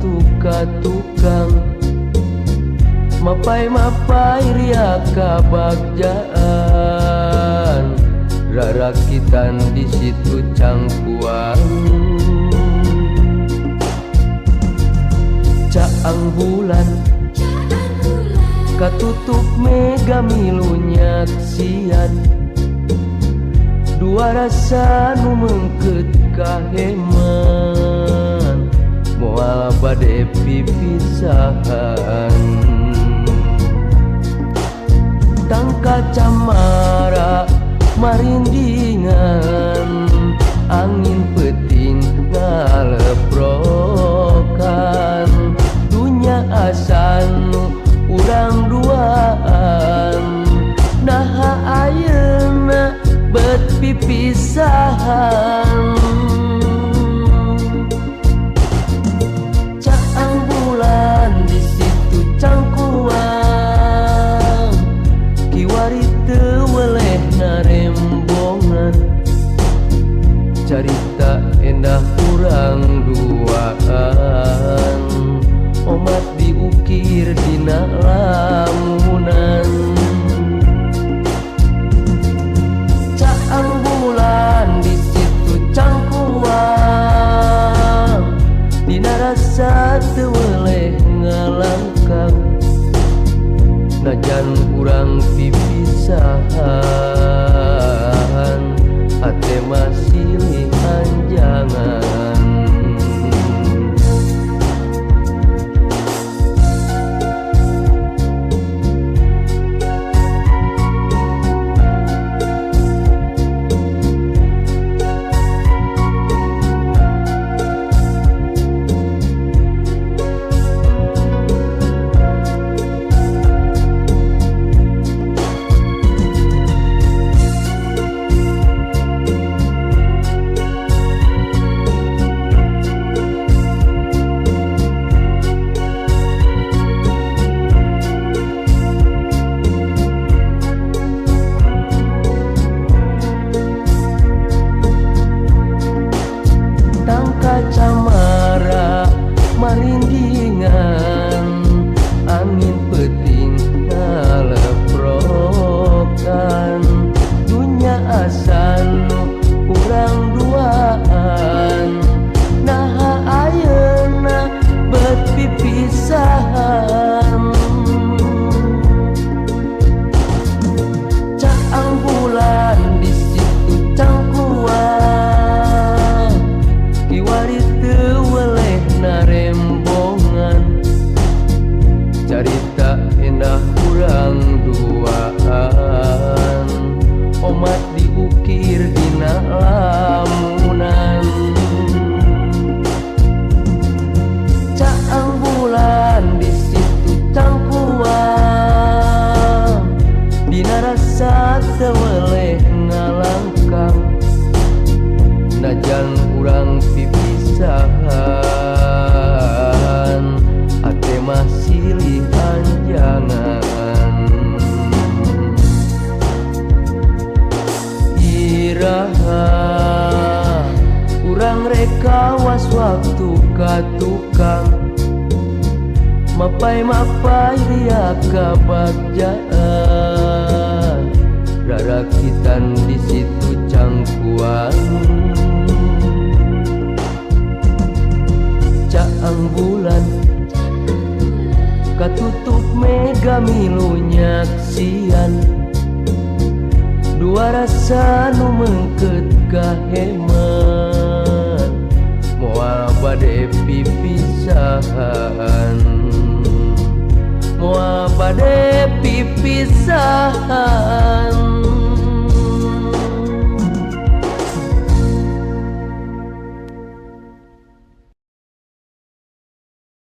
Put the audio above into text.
waktu ka tukang. Mapai-mapai ria kabagjaan, rarakitan di situ cangkuang. Caang bulan katutup mega milu nyaksian, dua rasa nu mengket kaheman, moal bade pipisahan. Tangka camara marindingan, angin peuting ngaleprokan, dunya asan urang duaan, naha ayeuna bet pipisahan. Caang bulan di situ cangkuang, kiwari teu weleh narembongan, carita endah urang duaan, omat diukir dina lamunan. Caang bulan di situ cangkuang, dina rasa teu weleh ngalangkang, najan urang pipisahan, hate mah silih anjangan. Tangka camara marindingan, angin peuting ngaleprokan, dunya asan urang duaan, naha ayeuna bet pipisahan. Caang bulan di situ cangkuang, kiwari teu weleh narembongan, carita endah urang duaan, omat diukir dina lamunan. Caang bulan di situ cangkuang, dina rasa teu weleh ngalangkang, najan urang pipisahan, hate mah silih anjangan. Iraha urang rek kawas waktu ka tukang, mapai-mapai ria kabagjaan, rarakitan di situ cangkuang. Caang bulan katutup mega milu nyaksian, dua rasa nu mengket kaheman, moal bade pipisahan, moal bade pipisahan.